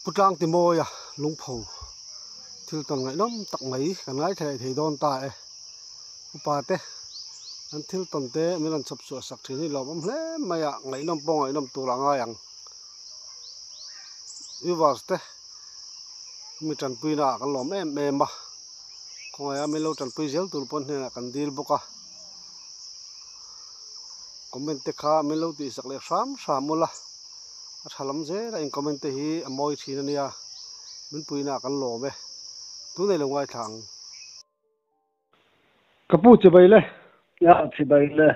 Pu Tlangtimawia lungpho thil tawn ngaihnawm tak mai kan ngaithla leh thei dawn ta e. Upa te an thil tawn te min rawn chhawp chhuah sak thin hi lawmawm hle mai a, ngaihnawm pawh ngaihnawm tur a ngai ang. Viewers te mi tanpuina ah kan lawm em em a, khawngaih a min lo tanpui zel tur pawn hnenah kan dil bawk a, comment te kha min lo tihsak leh hram hram ula, a tha lam zel a in comment te hi a mawi thin a nia, min puihna ah kan lawm e, tunei lo ngaithla ang. Ka pu chibai le. Ya chibai le.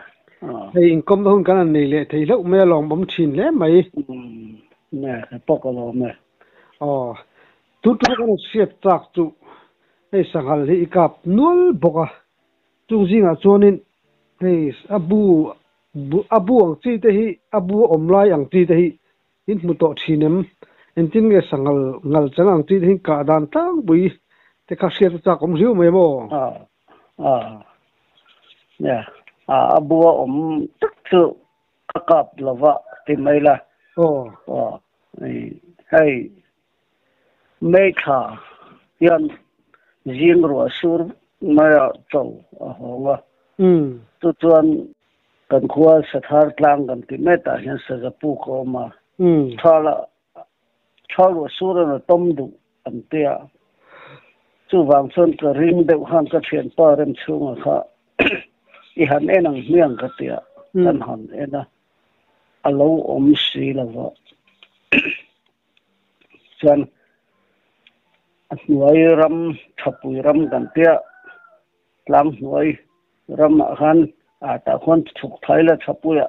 Hei inkawmna hun kan han nei leh thei hlauh mai a lawmawm thin hle mai. Ne he pawk a lawm e. Aw tun ṭuma kan han hriat chak chu hei sanghal hi i kap nual bawk a, chung zingah chuanin hei a bu a bu ang chi te hi a bu a awm lai ang chi te hi In hmu tawh thin em? Engtin nge sanghal ngal chang ang tih hi kah dan tlangpui te kha hriat a chak awm riau mai maw? A a nia a a bua awm tak chu ka kap lova ti mai la. Aw. Aw hei May thla hian zing ruah sur maia cho a hawng a. Chu chuan Kan khua Sathar tlang kan tih mai tah hian saza puk a awm a, thal thal ruah sur a tawm duh an ti a, chuvang chuan ka ring deuh khan ka thianpa rem chhunga kha i han en ang hmiang ka ti a, kan han en a, a lo awm si lo va, chuan a hnuai ram thapui ram kan tia tlang hnuai Ramah khan ah tah khuan chhuk thai la thapuiah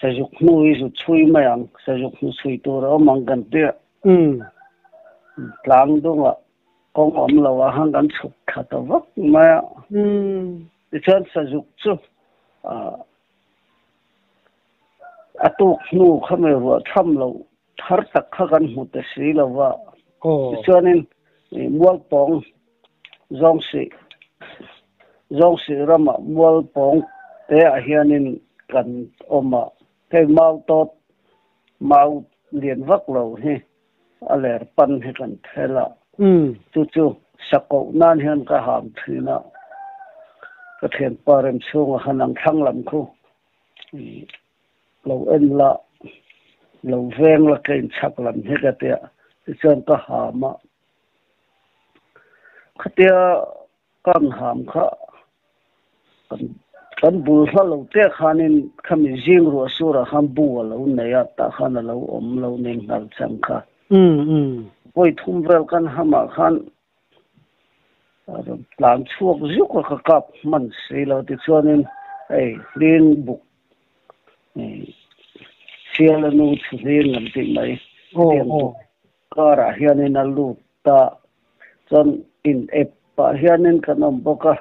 sazuk hnu hi zu chhui mai ang, sazuk hnu chhui tur a awm ang kan ti a. Tlang dungah kawng awm lo ah khan kan chhuk thla ta vak mai a. Tichuan sazuk chu a tuk hnu kha mai ruah tham lo thar tak kha kan hmu ta si lo va. Tichuanin Mualpawng Zawngsih Zawngsih ramah Mualpawng te ah hianin kan awm a, hei mau tawt mau lian vak lo hi a ler pan hi kan thel a, chu chu sakoh nan hian ka ham thin a, ka thianpa rem chhunga khan ang thlang lam khu lo en la, lo veng la ka inchhak lam hi ka tia, tichuan ka ham a. Khatia kan ham kha kan kan bul hla lo te khanin khami zing ruah surah khan bu a lo nei a, tah khan a lo awm lo ning nghal chang kha. Vawi thum vel kan hamah khan a rawn tlan chhuak zuk a, ka kap hman si lo. Tichuanin hei hling buk sial a nu chhu hling an tih mai hetiang buk Car ah hianin a lut ta, chuan in ep pah hianin kan awm bawk a,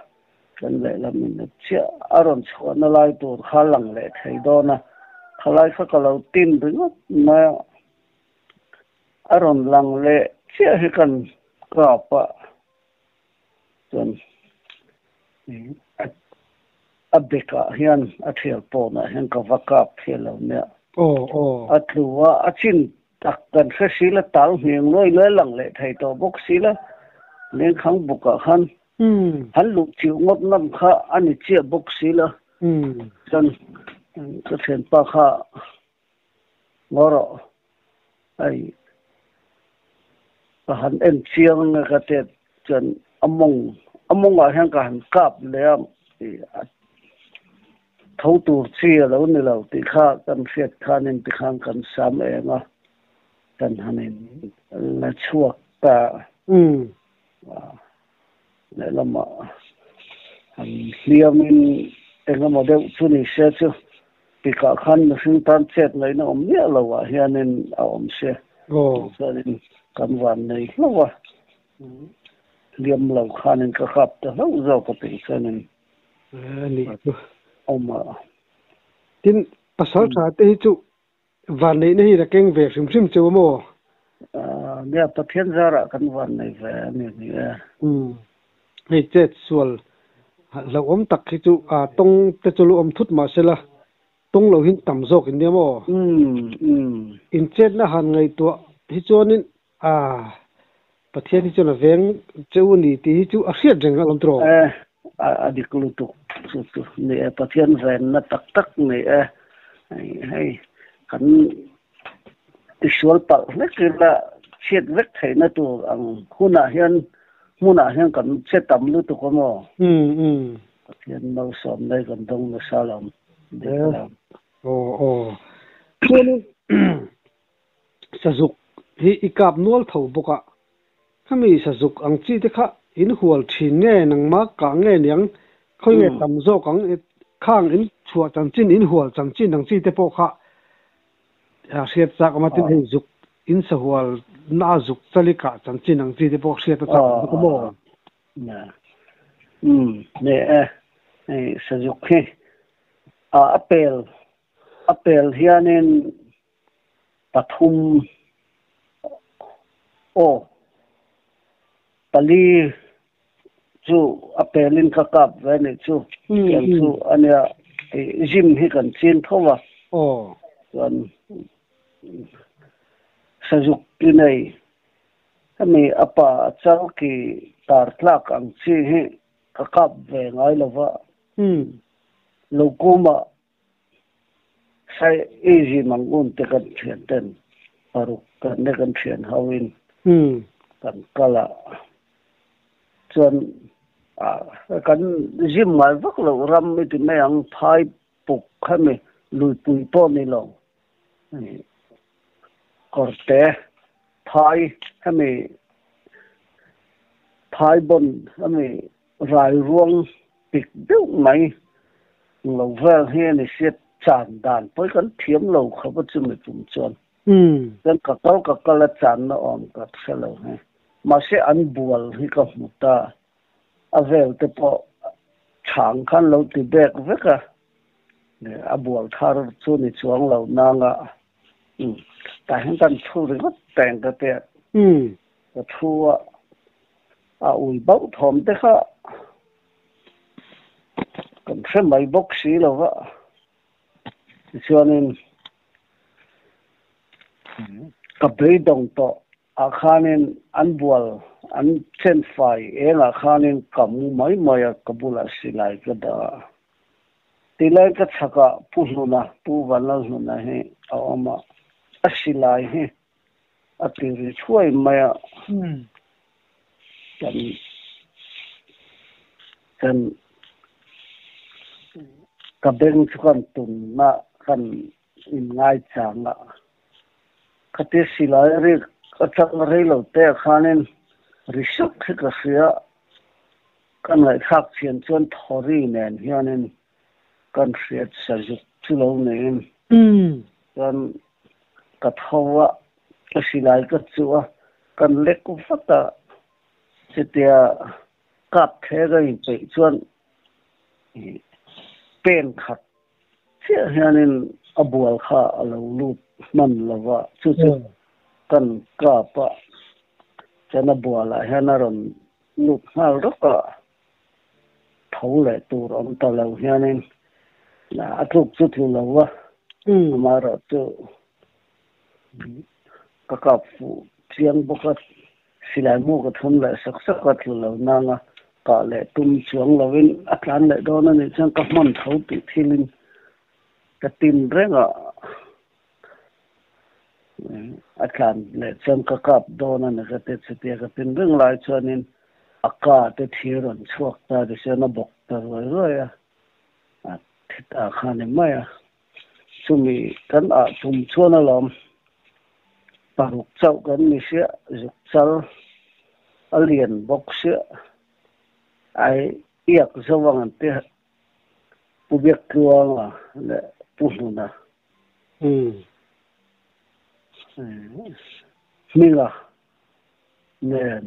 kan lehlam in ep chiah a rawn chhuahna lai tur kha a lang leh thei dawn a, khalai kha ka lo tin ringawt mai a, a rawn lang leh chiah hi kan kap a, chuan a bekah hian a thial pawnah hian ka va kap thial lo nia, a tlu a, a chin Tak kan hre si la, tal hming luai luai lang leh thei tawh bawk si la, lengkhang bukah khan han luh chiu ngawt ngam kha a ni chiah bawk si la, chuan ka thianpa kha ngaw rawh, hei ka han en chiang ang e ka ti a, chuan a mawng a mawngah hian ka han kap leh a, Tho tur chi a lo ni lo tih kha kan hriat khanin tikhan kan sam eng a, kan han in la chhuak ta a, lehlamah han hliamin eng emaw deuh chu ni se chu tikah khan mihring tan chet ngaihna awm miah lo ah hianin a awm sia, chuanin kan van nei hlauh a, hliam lo khanin ka kap ta hlauh zawk a tih chuanin Ni chu. Awm a. Tin, pasal tha te hi chu vanneihna hi la keng ve hrim hrim cheu a maw? Nia, Pathian zarah kan vannei ve a ni ni e. Umm. Hei chet sual hlauhawm tak hi chu a tawng te chu lu awm thut mah sela, tawng lo hin tam zawk in nia maw? Umm, umm. Inchetna han ngaihtuah. Hi chuanin a Pathian hi chuan a veng cheu a ni tih hi chu a hriat reng alawm tiraw? E, a dik lutuk chu chu ni e, Pathian venna tak tak ni e. Hei kan tisual palh hlek ila chhiat vek theihna tur ang hunah hian hmunah hian kan che tam lutuk a maw? Pathian malsawmna hi kan dawng nasa lo dik lo. Aw aw. Chuanin Sazuk hi i kap nual tho bawk a, khami sazuk ang chi te kha in hual thin nge nangmah kah nge niang khawi nge tam zawk ang khang in chhuah chanchin in hual chanchin ang chi te pawh kha hriat chak awm a tin hei zuk in sahual na a zuk chali kah chanchin ang chi te pawh hriat a chak awm bawk a maw? Umm ni e, hei sazuk hi a pel a pel hianin pathum aw pali chu a pelin ka kap ve anih chu tiang chu ania gym hi kan chin tho a chuan sazuk ki nei hemi a pa chal ki tar tlak ang chi hi ka kap ve ngai lova lo kumah Sai easy mang un te kan thian ten paruk kan ne kan thian ho in kan kal a chuan kan zim ngai vak lo ram i ti mai ang phai puk khami luipui pawh ni lo kawrte phai hemi phai bon hemi rai ruang pik deuh mai lo vel hi a ni sia chan dan pawh hi kan thiam lo khawp a chumi tum chuan chuan ka kal ka kal a channa awm ka hre lo hi mahse an bual hi ka hmu ta a vel te pawh chhang khan lo ti bek vek a a bual thar chu ni chuang lo nanga tah hian kan thu ringawt teng ka tia ka thu a A ui bauh thawm te kha kan hre mai bawk si lo va, tichuanin ka beidawng tawh ah khanin an bual an chen fai engah khanin ka mu mai mai a, ka bulah silai ka dah a. Tilai ka chhakah Pu Hluna, Pu Vanlalhluna hi a awm a, a silai hi A ti ri thuai mai a, kan kan ka beng chu kan tumna kan inngaichang a, khatia silai rik atang rei lo te ah khanin ri suk hi ka hria, ka ngaihthlak chian chuan thawri nen hianin kan hriat sa zuk chu lo niin chuan ka tho a, ka silai ka chuh a, kan lek vat a, chutia kap thleng a inpeih chuan pen khat chiah hianin a bual kha a lo lut hman lo va, chu chu kan kap a, chuan a bualah hian a rawn lut nghal rawk a. Tho leh tur awm ta lo hianin a tluk chu tlu lo a, amaherawh chu ka kap fuh chiang bawk a, silai mu ka thun leh sak sak a tlu lo nanga kah leh tum chuang lovin a tlan leh dawn a nih chuan ka hman tho tih thilin ka tin reng a, a tlan leh chuan ka kap dawn a ni ka ti chutia ka tin reng lai chuanin a ka te thi rawn chhuak ta ti chuan a bawk ta ruai ruai a, a thi ta kha ni mai a, chumi kan ah tum chuan alawm paruk chauh kan ni sia zuk chal a lian bawk sia ai iak zo ang an ti Pu Biaktluanga leh Pu Hluna Hminga nen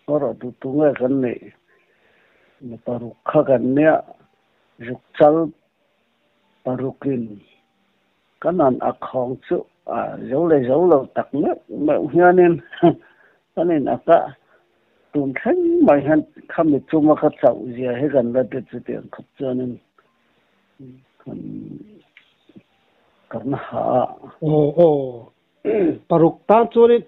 erawh duh tu nge kan neih mi paruk kha kan nia zuk chal parukin kan han ak hawng chu a zo leh zo lo tak meuh meuh hianin kan in ak a tun thleng mai hian khami chunga ka chauh zia hi kan la ti chutiang khawp chuanin Kan kan ha a. Aw aw. Paruk tan chuanin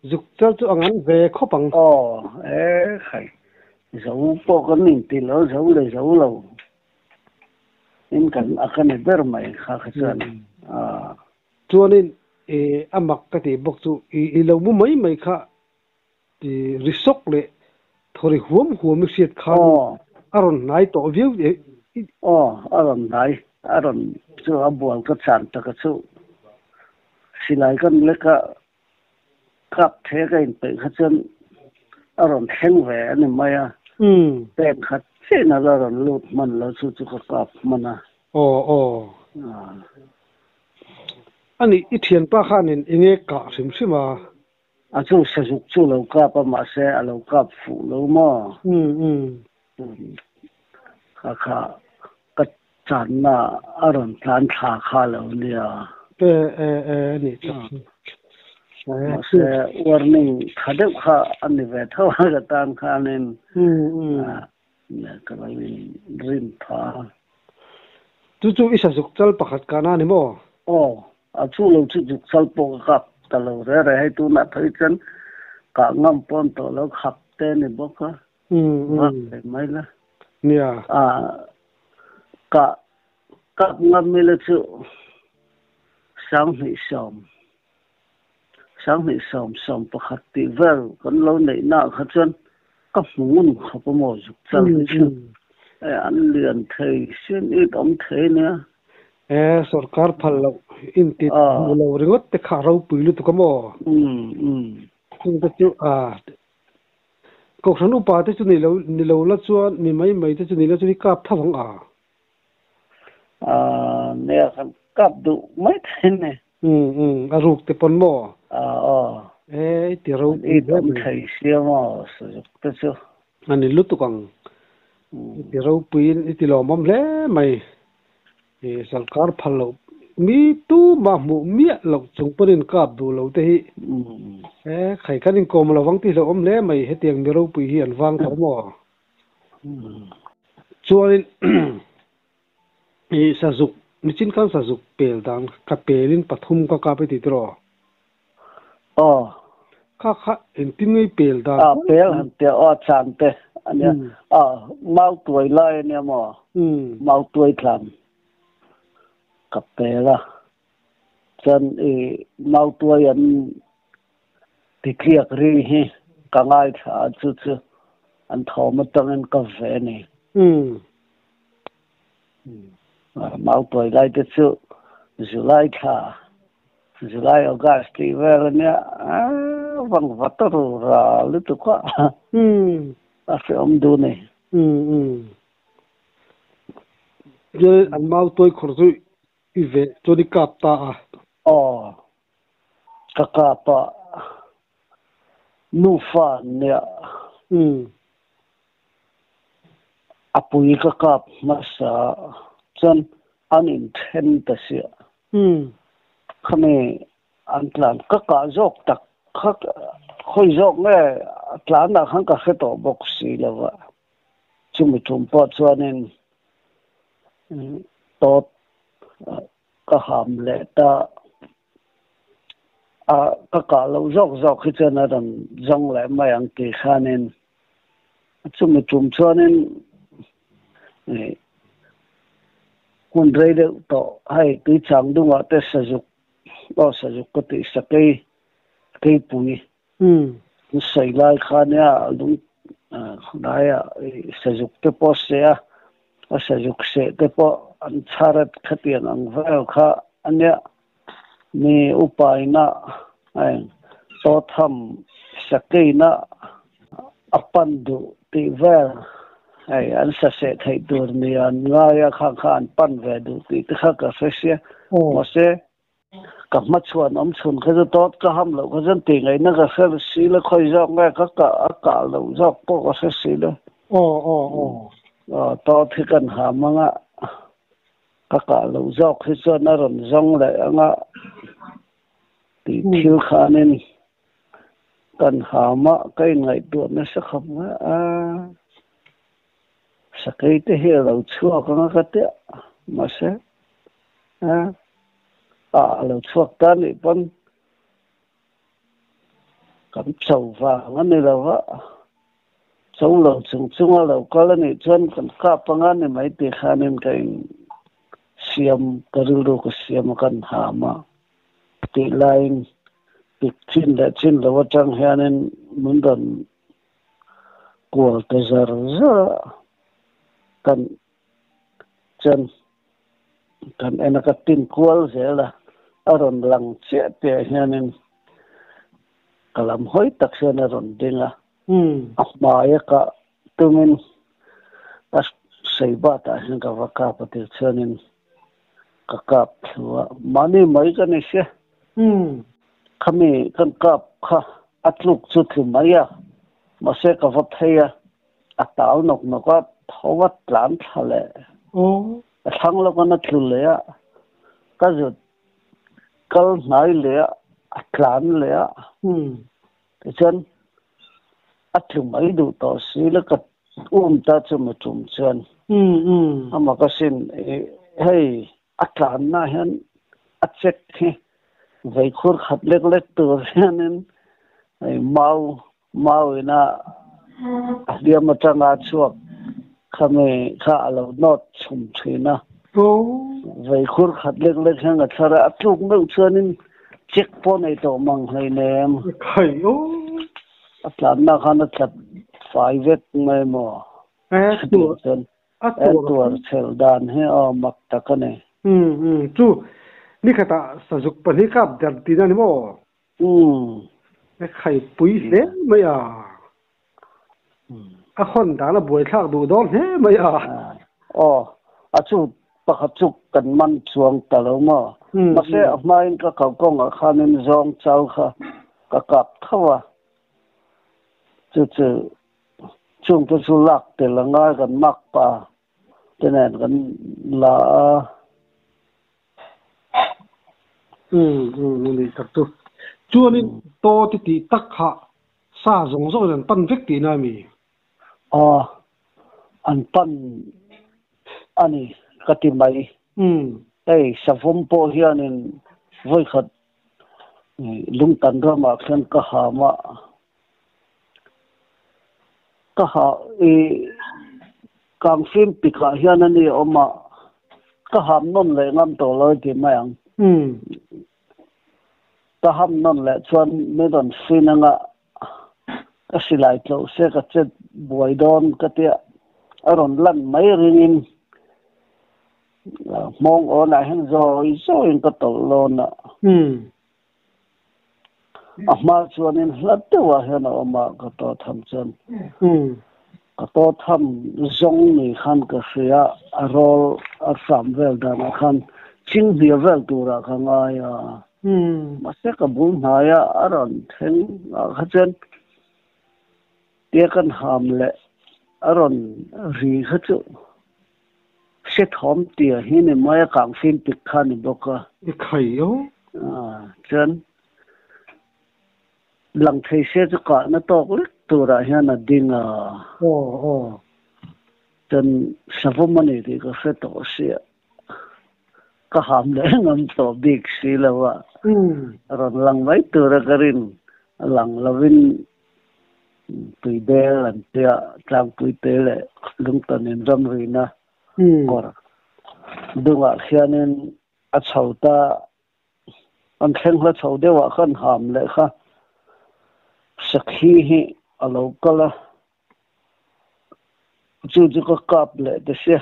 zuk chal chu a ngan ve khawp ang. Aw, e khai, zo pawh kan inti lo, zo leh zo lo in kan a ka ni ber mai kha kha chuan a. Chuanin e a mak ka tih bawk chu i i lo mu mai mai kha i ri sawk leh thaw ri huam huam i hriat khan a rawn hnai tawh viau e. Aw, a rawn hnai, a rawn chu a bual ka chan tak a chu. Silai kan lek a, kap the ka inpeih kha chuan a rawn thleng ve a ni mai a. Pek khat chiah a la rawn lut hman lo chu chu ka kap hman a. Aw aw. A nih i thianpa khanin enge kah hrim hrim a? A chu sazuk chu lo kap a mahse a lo kap fuh lo maw? Kha kha ka channa a rawn tlan thla kha lo nia. E e e a nih tak chu. Mahse warning tha deuh kha a ni ve tho a ka tan khanin ka lo in rin pha. Chu chu i sazuk chal pakhat kahna a ni maw? Aw, A chu lo chu zuk chal pawh ka kap ta lo re re, hei tunah phei chuan kah ngam pawn tawh lo khap te a ni bawk a, vak ve mai la. Nia. A kah kap ngam ila chu 2010, 2010, 11 tih vel kan lo neih naah kha chuan ka hmu ngun khawp a maw zuk chal hi chu. Hei an lian thei sin it awm thei nia. E, sorkar phal loh inti hmu lo ringawt te kha ropui lutuk a maw? Chung te chu a Kohhran upa te chu ni lo ni lo la chuan mi mai mai te chu ni la chuan i kap tho ang a. A, nia kan kap duh mai thei ni. A ruk te pawn maw? A, aw. E, i ti ropui hle mai. An it awm thei sia maw sazuk te chu. A ni lutuk ang. I ti ropuiin i ti lawmawm hle mai. I sarkar phal loh mi tumah hmuh miah loh chung pawhin kap duh lo te hi he khai kan inkawm lo vang tih hlauhawm hle mai. Hetiang mi ropui hi an vang tawh maw? Chuanin i sazuk nichin khan sazuk pel dan ka pelin pathum ka kap i ti tiraw? Aw. Kha kha engtin ngei pel dan. A pel han tia aw chan te ania. A mau tuai lai ania maw? Mau tuai tlan ka pel a. Chuan i mau tuai an ti tliak ri hi ka ngaithla a chu chu an thawm atangin ka ve a ni. Mau tuai lai te chu July thla July August tih vel ania vang vat a ru ra lutuk a a hrehawm duh a ni. Chuan an mau tuai khawr chu i ve chuan i kap ta a. Aw ka kap a nufa nia a pui ka kap hmasa chuan an inthen ta sia. Khami an tlan ka kah zawk tak kha khawi zawk nge a tlanah khan ka hre tawh bawk si lo va, chumi tum pawh chuanin tawt ka ham leh ta a, ka kah loh zawk zawk hi chuan a rawn zawng leh mai ang tih khanin chumi tum chuanin Hmun rei deuh tawh hei tui chang dungah te sazuk aw sazuk ka tih sakei keipui an sawi lai kha nia lung hnaiah sazuk te pawh a seh a, a sazuk seh te pawh an chhar a khatiang ang vel kha ania mi upa ina heng tawtham sakeina a pan duh tih vel hei an sa seh theih tur ni an ngai a khang kha an pan ve duh tih te kha ka hre sia mahse ka hmachhuan awm chhun kha chu tawt ka ham loh kha chuan tih ngaihna ka hre si la khawi zawk nge ka kah a kah loh zawk pawh ka hre si la aw tawt hi kan ham anga Ka kah loh zawk hi chuan a rawn zawng leh ang a tih thil khanin kan ham a, ka inngaihtuah nasa khawp mai a, sakei te hi a lo chhuak ang a ka ti a, mahse a a lo chhuak ta nih pawn. Kan cho vang a ni lo va, cho lo chung chunga lo kal a nih chuan kan kap anga ni mai tih khanin ka in siam, ka rilru ka siam a kan ham a tih laiin pik chin leh chin lo atang hianin min rawn kual ta zar zar a, kan chuan kan en a ka tin kual zel a, a rawn lang chiah piah hianin ka lam hawi tak hian a rawn ding a, a hmai a kah tumin a sei batah hian ka va kap a tih chuanin ka kap thlu a, mahni mai ka ni sia. Khami kan kap kha a tluk chu tlu mai a, mahse ka va phei a, a tal nawk nawk a, tho a tlan thla leh. A thlang lawk an a tlu leh a, ka zut kal hnai leh a, a tlan leh a. Tichuan a tlu mai duh tawh si la ka um ta chu mi tum chuan amah ka sin hei a tlanna hian a check hi vei khur khat lek lek tur hianin hei mau mau ina a hliam atanga chhuak khami kha a lo nawt chhum thin a. Vei khur khat lek lek hian a thlar a, a tluk meuh chuanin check pawh nei tawh mang hleinem. A tlanna khan a tlat fai vek mai maw? Chutiang chuan a tuar chhel dan hi aw mak tak a ni. Chu nikhatah sazuk pahnih kap der tihna a ni maw? A khaipui hle mai a. A hawn dan a buaithlak duh dawn hle mai a. Aw, a chu pakhat chu kan man chuang ta lo maw? Mahse a hmain ka kau kawngah khanin zawng chau kha ka kap tho a. Chu chu chungte chu lak tel a ngai kan mak pa te nen kan la a. Umm a nih tak chu. Chuanin taw ti tih tak kha sa zawng zawngin an pan vek tihna a mi? Aw, an pan a ni ka ti mai. Hei savawm pawh hianin vawikhat lungtan ramah khian ka ham a, ka ha i kangfim pikah hian a ni awm a, ka ham nawn leh ngam tawh lo ti mai ang. Ka ham nawn leh chuan min rawn fin anga ka silai tloh se ka chet buai dawn ka tia a rawn lan mai ringin hmawng awnah hian zawi zawiin ka tawlh lawn a. A hma chuanin hla deuhah hian a awm a, ka taw tham chuan. Ka taw tham zawng ni khan ka hria, a rawl a hram vel danah khan chinghnia vel turah ka ngai a. Mahse ka bul hnaia a rawn thleng ah kha chuan tia kan ham leh a rawn ri kha chu Se thawm tia hi ni mai a kang fim pik kha ni bawk a. I khai o. Chuan lang thei se chu kahna tawk lek turah hian a ding a. Aw aw. Chuan savawm a ni tih ka hre tawh sia. Ka ham leh ngam tawh bik si lo a. Rawn lang mai tura ka rin lang lovin Tuibel an tia tlangpuite leh lungtanin ramrina kawr dungah khianin a chho ta, an thleng hla chho deuhah khan ham leh kha sakhi hi a lo kal a, chu chu ka kap leh ta sia.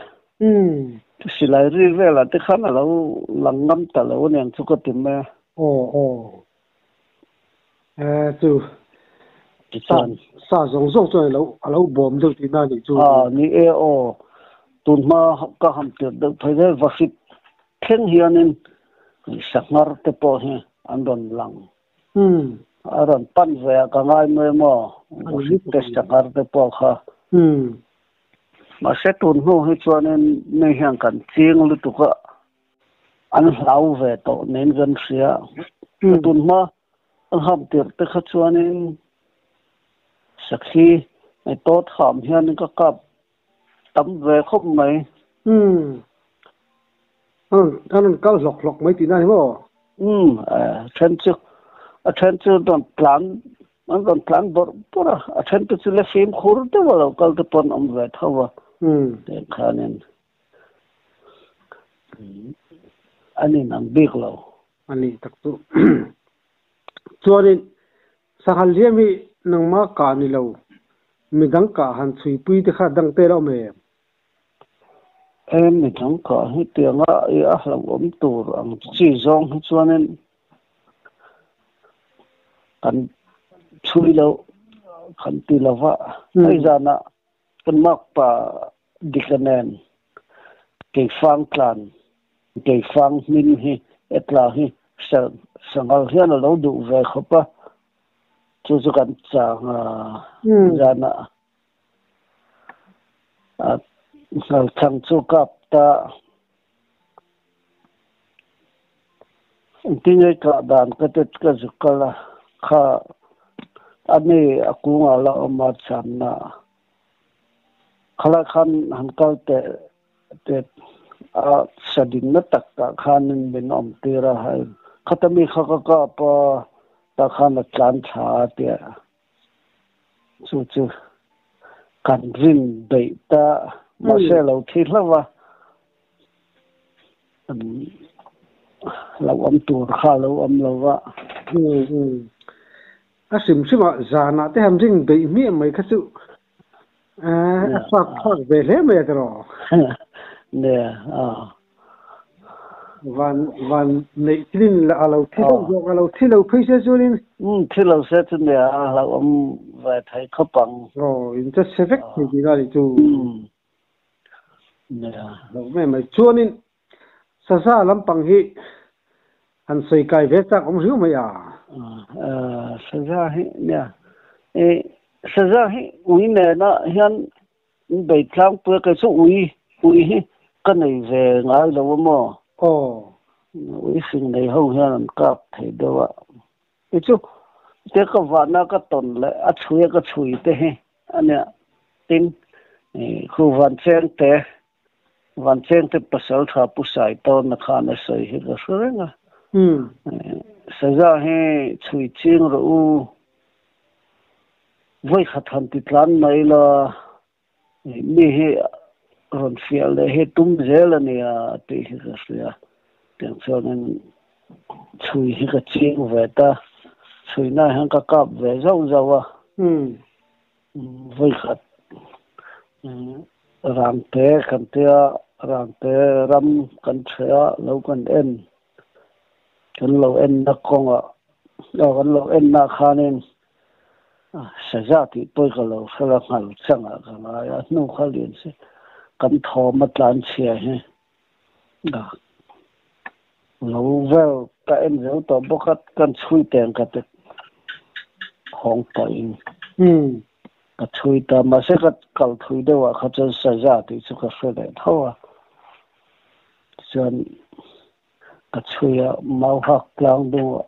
Silai ri velah te khan a lo lang ngam ta lo aniang chu ka ti mai a. Aw aw. Eh chu Tichuan. Sa zawng zawng chuan alo alo bawm deuh tihna a nih chu. A ni e aw, tunhma ka ham tirh deuh phei zel vahrit thleng hianin sanghar te pawh hi an rawn lang. A rawn pan ve a ka ngai mai maw vahrit te sanghar te pawh kha. Mahse tun hnu hi chuanin mi hian kan ching lutuk a. An hlau ve tawh nen kan hria. Tun hma an ham tirh te kha chuanin sakhi tawt ham hian ka kap tam ve khawp mai. Umm. An rawn kal hlawk hlawk mai tihna a ni maw? Umm, a then chu, a then chu rawn tlan. An rawn tlan bawrh bawrh a, a then te chu la fimkhur deuh a lo kal te pawn awm ve tho a, tiang khanin an inang bik lo. A nih tak chu. Chuanin sanghal hliam hi nangmah kah ni lo, midang kah han chhuipui te kha dang tel a awm em? Em midang kah hi tianga i a hlauhawm tur ang chi zawng hi chuanin Kan chhui lo, kan ti lo va. Hei zanah kan makpa Dika nen Keifang tlan, Keifang hming hi Etla hi Sanghal hian a lo duh ve khawp a, chu chu kan chang a, zanah Nghalchang chu kap ta. Engtin nge kah dan ka te ka zuk kal a, kha a ni a kungah la awm a chhanna khalai khan han kal teh teh a sadinna tak ah khanin min awm tir a, hei khata mi kha ka kap a tah khan a tlan thla a tia chu chu kan rin beih ta mahse lo thi hlauh a. Lo awm tur kha lo awm lo va. A hrim hrim a, zanah te han ring beih hmiah mai kha chu a fak fak ve hle mai a tiraw? Nia, a. Van van neih tlin lah a lo thi deuh zawk a lo thi lo phei se chuanin. Umm thi lo se chu nia a hlauhawm ve thei khawp ang. Aw, in che chhe vek thei tih na nih chu. Lo mai mai. Chuanin saza lampang hi han sawi kai ve chak awm riau mai a. Saza hi nia e saza hi ui nena hian in bei tlangpui a kei chu ui ui hi ka nei ve ngai lo a maw. Aw. Ui fing nei ho hian an kap thei deuh a. Ti chu te ka vahna ka tawn leh a chhui a ka chhui te hi a nia. Tin, khu Vancheng te, Vancheng te pasal tha Pu Saitawna khan a sawi hi ka hre reng a. Saza hi chhui ching rawh u, vawikhat han ti tlan mai la, Mi hi rawn fiah leh hi tum zel a nia tih hi ka hria. Tiang chuanin chhui hi ka ching ve ta. Chhuina hian ka kap ve zauh zauh a. Vawikhat Rangte kan tia, Rangte ram kan ṭheh a, lo kan en. Kan lo enna kawngah, kan lo enna khanin Saza tih pawh ka lo hre la nghal changah ka ngai a, hnu kha lian si kan thawm a tlan chhia hi lo vel ka en zo tawh bawk a, kan chhui teng ka ti khawng pahin ka chhui ta, mahse ka kal thui deuh ah kha chuan saza tih chu ka hre leh tho a, tichuan ka chhui a mau hak tlang deuh ah.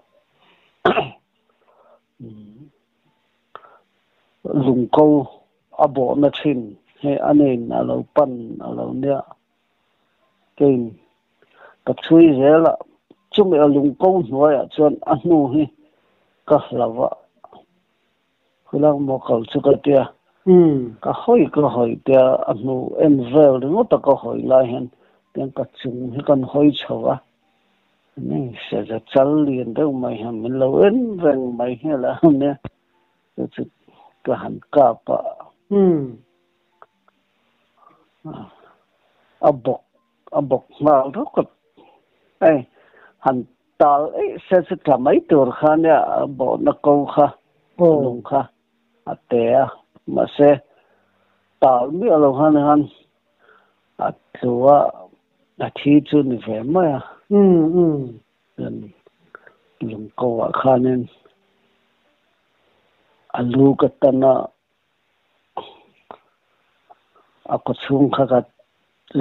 Lungko a bawhna thin he a nen a lo pan a lo nia. Kein ka chhui zel a, chumi a lungko hnuaiah chuan a hnu hi ka hlau a, khawilak maw kal chu ka tia, ka hawi ka hawi tia a hnu en vel ringawt a ka hawi lai hian tiang ka chung hi kan hawi chho a. Saza chal lian deuh mai hian min lo en reng mai hial a nia, chu chu ka han kap a, a bawk a bawk nghal rawk a, hei han tal eih se chu tla mai tur kha nia a bawhna ko kha lung kha a te a, mahse tal miah lo khan khan a tlu a. A thi chu ni ve mai a. Chuan lungko ah khanin a lu ka tan a, a kawchhung kha ka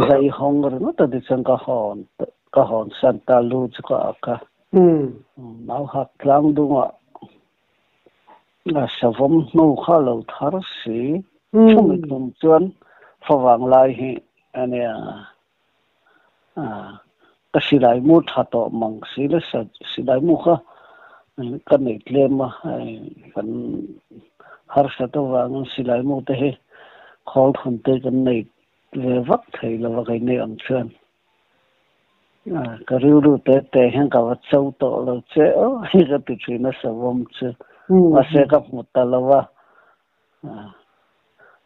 zai hawng ringawt a tichuan ka hawn ka hawn san ta lu chu ka ak a. Mau hak tlang dungah a savawm hnu kha a lo thar si. Chumi tum chuan favang lai hi a nia. Ka silai mu tha tawh mang si le silai mu kha Kan nei tlem a, kan harsat avangin silai mu te hi khawl thun te kan nei ve vak thei lo a kei nei ang chuan. Ka rilru te te hian ka va cho tawh lo che aw hi ka ti thin a savawm chu. Mahse ka hmu ta lo a,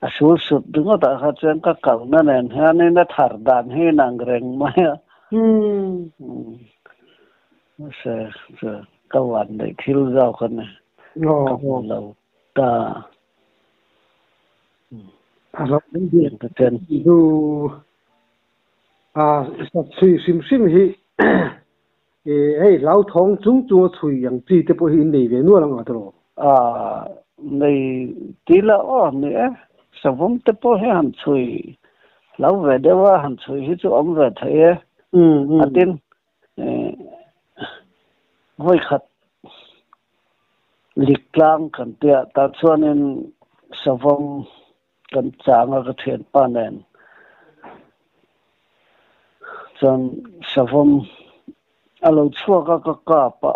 a sul sut ringawtah kha chuan ka kalna nen hianin a thar dan hi inang reng mai a. Mahse chu ka van neih thil zawk a ni, ka hmu lo ta. A ram chu a chhui hrim hrim hi hei hlauthawng chung chung a chhui ang chi te pawh hi in nei ve nual ang a tawh. A nei ti la aw ni e, savawm te pawh hi han chhui hlau ve deuh a, han chhui hi chu awm ve thei e. A tin vawi khat lik tlang kan tia tah chuanin savawm kan chang a ka thianpa nen chuan savawm a lo chhuak a ka kap a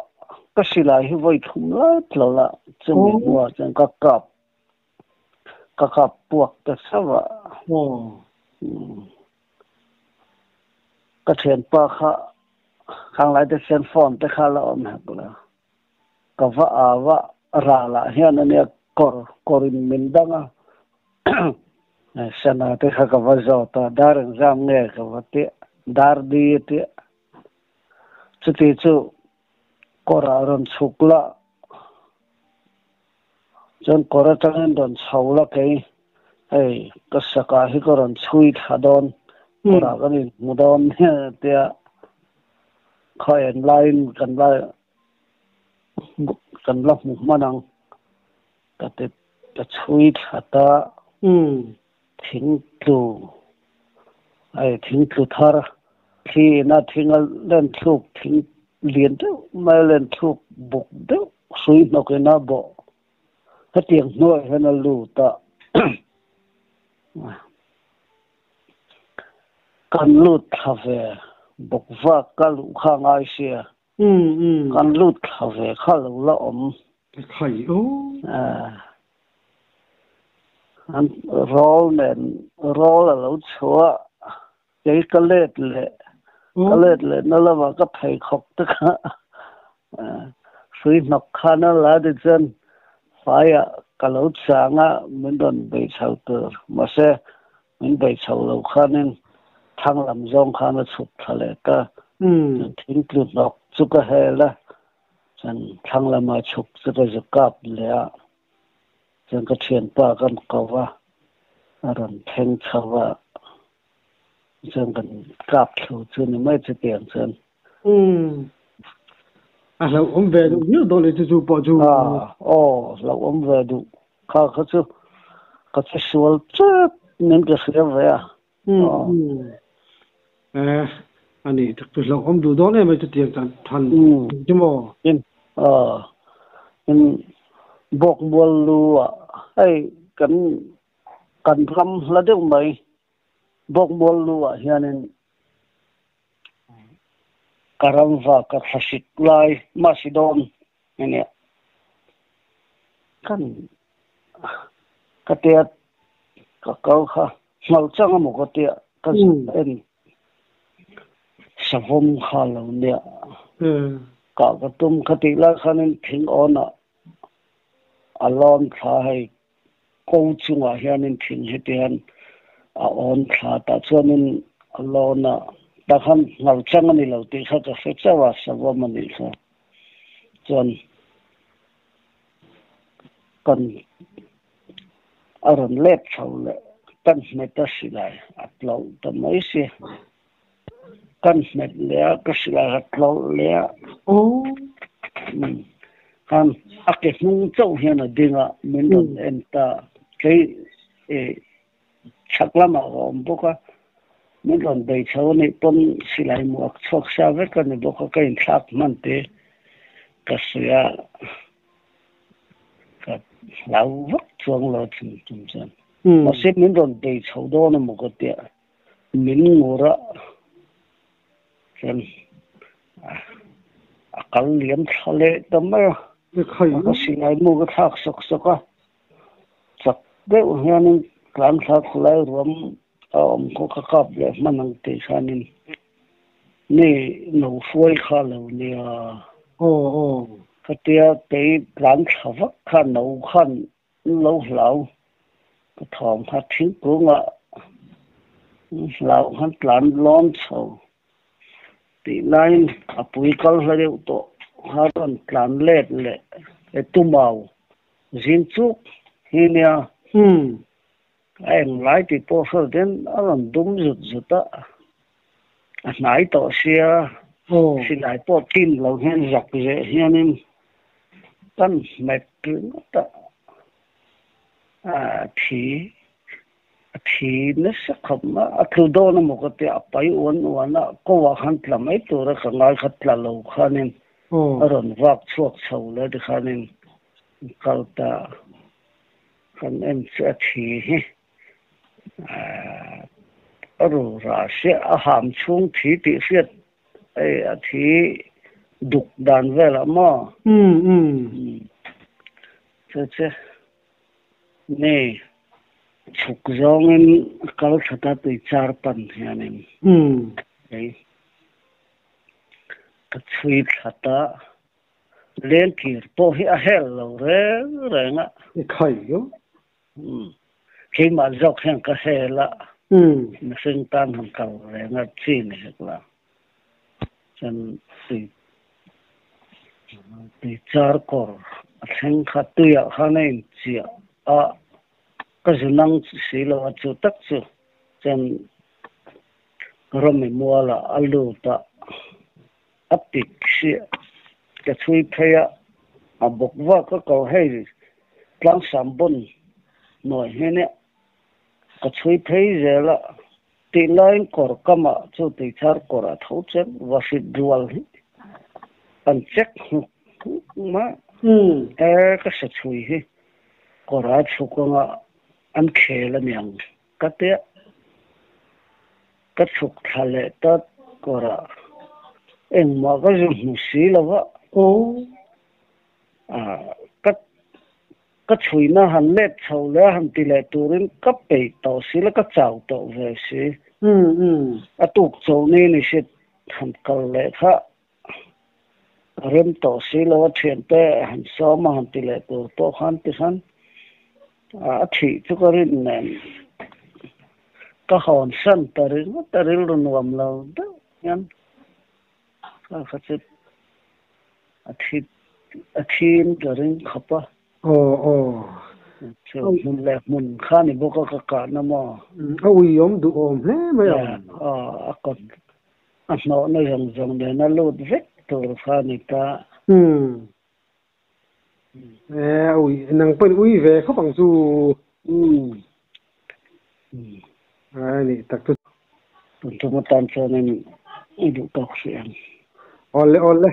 ka silai hi vawi thum lai tlo la chumi hnuah chuan ka kap ka kap puak ta chauh a ka thianpa kha khang lai te chuan phone te kha la awm hek lo. Ka va au a, ralah hian a nia kawr kawrin min dang a, Sana te kha ka va zawt a, dar engzam nge ka va tih, dar di a tih. Chuti chu kawrah rawn chhuk la, chuan kawr atangin rawn chho la kei, hei ka sakah hi ka rawn chhui thla dawn, kawrah kan inhmu dawn nia tia khaw en laiin kan la kan la hmu hman ang ka ti ka chhui thla ta thing tlu hei thing tlu thar thli ina thing a len thluk thing lian deuh mai a len thluk buk deuh hrui hnawk ina bawh hetiang hnuaiah hian a lut a kan lut thla ve bawk vak ka luh kha a ngai sia. Kan lut thla ve kha lo la awm. Khai aw. An rawl nen rawl a lo chhuah kei ka let leh ka let leh na lamah ka pheikhawk te kha hrui hnawk khan a la tichuan faiah ka lo chang a min rawn bei chho tur mahse Min bei chho lo khanin thlang lam zawng khan a chhuk thla leh ta. Thing tlu hnawk chu ka hel a, chuan thlang lama chhuk chu ka zu kap leh a, chuan ka thianpa kan ko va, a rawn thleng chho a, chuan kan kap thlu chu ni mai chutiang chuan. A hlauhawm ve duh viau dawn e chu chu pawh chu. Aw, hlauhawm ve duh. Kha kha chu ka che sual tep nen ka hria ve a. Eh, a ni tak chu hlauhawm duh dawn em ai chutiang chuan than chu maw? In, in bawk mual lu ah hei kan kan ram hla deuh mai bawk mual lu ah hianin Ka ramva ka thlahrik lai mahse dawn a nia. Kan ka tia ka kal kha hngal chang emaw ka tia ka zuk en savawm kha lo nia. Kah ka tum kha tih lai khanin thing awnah a lawn thla hei Ko chungah hianin thing heti hian a awn thla tah chuanin a lawn a, tah khan hngal chang a ni lo tih kha ka hre chauh a, savawm a nih kha. Chuan kan a rawn let chho leh kan hmet a silai a tlawlh ta mai si. Kan hmet leh a, ka silai a tlawlh leh a. Khan a ke hnung chauh hian a ding a, min rawn en ta. Kei chhak lamah ka awm bawk a, min rawn bei chho a nih pawn silai muak chhuak sa vek a ni bawk a, ka inthlak hman te ka sawi a, ka hlau vak chuang lo thim tum chuan. Mahse min rawn bei chho dawn emaw ka tia. Min ngur a, chuan a kal liam thla leh ta mai a. Ka silai mu ka thlak sawk sawk a, chak deuh hianin tlan thla khulai ruam a awm khaw ka kap leh hman ang tih khanin mi no hruai kha lo nia. Aw aw. Khatia kei tlan thla vak kha no khan lo hlau ka thawm kha thingkungah hlau khan tlan lawn chho tih laiin a pui kal hla deuh tawh kha rawn tlan let leh e tumau zing chuk hi nia. A englai tih pawh hre ten a rawn dum zut zut a, a hnai tawh sia, silai pawh tin lo hian zak zeh hianin kan hmet ringawt a, a thi a thi nasa khawp mai, a tlu dawn emaw ka tia, a pai uan uan a, ko ah khan tla mai tura ka ngai kha tla lo khanin a rawn vak chhuak chho leh tikhanin kal ta. Kan en chu a thi hi a ru rah sia, a ham chhung thi tih hriat hei a thi duk dan velah maw? Chu chu mi chhuk zawngin a kal that a tui char pan hianin hei ka chhui thlat a. Lengkir pawh hi a hel lo reng reng a. I khai yo. Umm. Keimah zawk hian ka hel a. Mihring tan han kal reng a chi ni hek la. Chuan tui tui char kawr a thleng kha tuiah khan a inchiah a, ka zu nang si lo a chu tak chu. Chuan Rawmi mualah a lut a. A pik hriah ka chhui phei a, a bawk vak a ko hei tlangsam bawn hnuai hian e ka chhui phei zel a, tih laiin kawr kamah chu tuichar kawr a tho chen va hrit rual hi an check nghuk nghuk mai a, e ka hre chhui hi kawr a chhuk anga an khel aniang ka tia. Ka chhuk thla leh ta kawrah engmah ka zu hmu si lo va. Ka ka chhuina han let chho leh a han ti leh turin ka peih tawh si la, ka chau tawh ve si. A tuk chawlhni ni hriat han kal leh kha rem tawh si lo a, thiante han sawm a han ti leh tur pawh khan tikhan a thih chu ka rin nen ka hawn san ta ringawt a, rilru nuam lo deuh hian kha kha chu a thi a thin ka ring khawp a. Aw aw. Chu hmun leh hmun kha ni bawk a ka kahna maw. A uiawm duhawm hle mai a. Aw a kawt A hnawhna zawng zawng nen a lut vek tur kha a ni ta. Umm. E, ui, nang pawhin ui ve khawp ang chu. Umm. A ni tak chu. Tun tum atan chuanin i duh tawk hrih ang. Awle awle.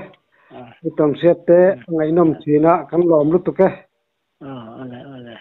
I tawn hriat te a ngaihnawm thin a, kan lawm lutuk e. Aw, awle awle.